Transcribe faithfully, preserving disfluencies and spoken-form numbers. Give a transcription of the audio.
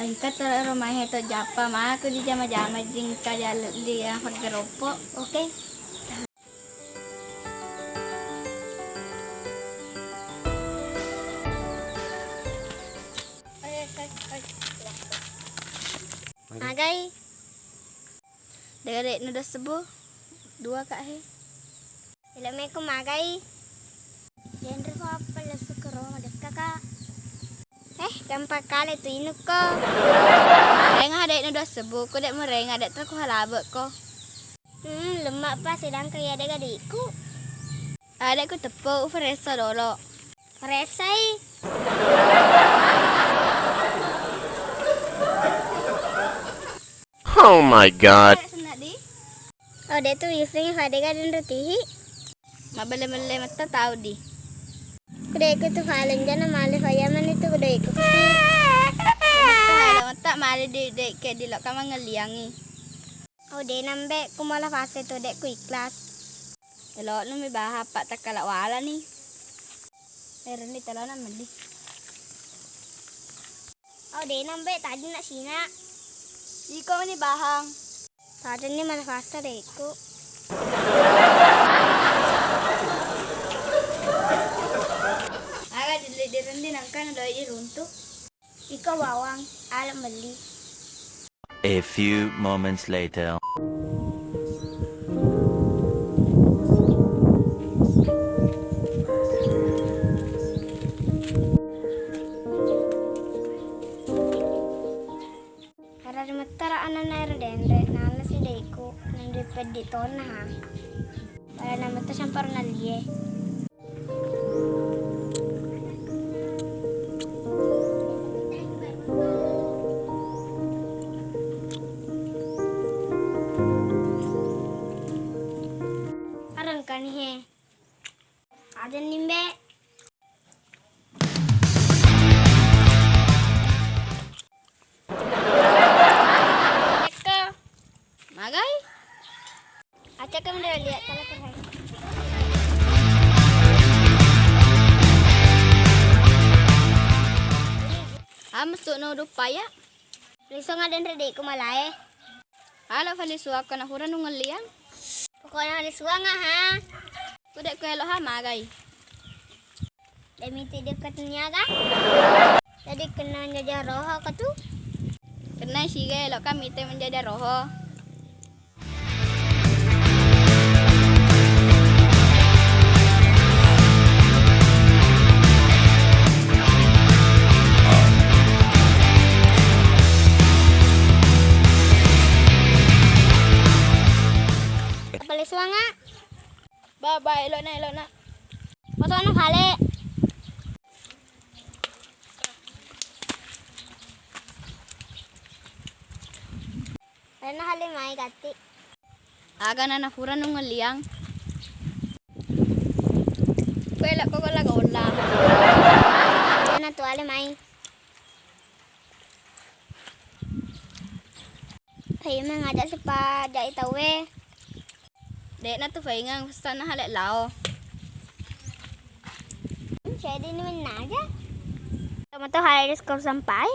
Engka toro rumah to jappa, mako dijama-jama jingka jaluk dia paggeroppo. Oke. Magai. Dega de' nu dua sebbu, dua ka he. Elo meko magai. Denre ko apa lesu ke roma dekka ka. Eh, gampang kale tu inukko. Renga de' nu dua sebbu, ko de' mu renga de' terko halabek ko. Hmm, lemak pa sedangkan ya dega diku. Ade ku teppo, ufaressa dolo. Faressai. Oh my God. Senna di. Oh, de' tu wiseng fadega denre tihi. Mabelle-belle metta tau di. Kudeku tu fale jana male fayamani tu kudeku. Metta male di de' ke di lo kamang ngeliangi. Oh, de' nambe kumala fase tu de' ku ikhlas. Elo nu mi baha pa takkala wala ni. Ereni telo na meli. Oh, de' nambe tajin na sina. Iko ni bahang. Tajin ni mala fase de' ku. Aga dili direndi nangka na doi diruntu. Iko bawang, ala melli. A few moments later. Arari mettara anana ero denre, nala si deku, nandui peddi tona ha. Pada nama tu sampar nalie. Arengkani he. Ada nimbe. Ekka. Magai? Acakka mendele lihat kalau terhai. Amesu no dupaya. Lisuang adenre deku malae. Ala falisuakka na fura nungelliang. Pokokna lisuang aha. Kude ku elo ha magai. Demi tidak keteniaga. Jadi kena menjajah roho katu. Kena siga elo kami te menjajah roho. Apa lesuanga? Ba, ba, elokna, elokna. Potona fale. Rena hale mai gatti. Aga nana fura nungelliang. Kuela ko golla-golla. Rena tuale mai. Hei, mengajak sipa jai tauwe. De'na tu faingeng, sana hale lao. Jadi ini menaja. Kamu tuh hale di skor sampai.